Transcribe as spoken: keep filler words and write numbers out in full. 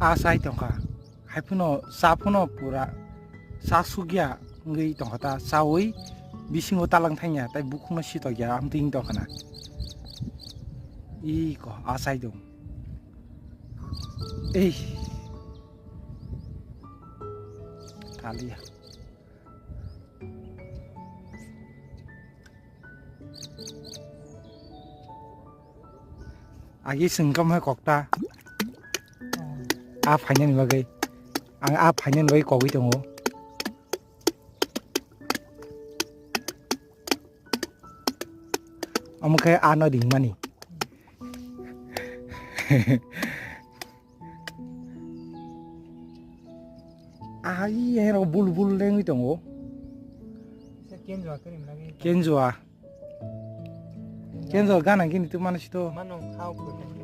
Achai tongkha. Haiphano cha phano pura cha sukya wngwi tongkha ta, chawi bisingo talang thangya, tai bukhukno sitokya, amtwi wng tongkha na. Iko achai dong. Ei. Kaliya. Agi sengkam hai kokta. A phainani bagwi. Ang a phainani bagwi kogwi tongo. Omo khe ano ringmani. Ahai, hero bul bul lengwi tongo. Kenjua krim lagi. Kenjua. Kenjua gana gini tu mana sito. Mano khao ko.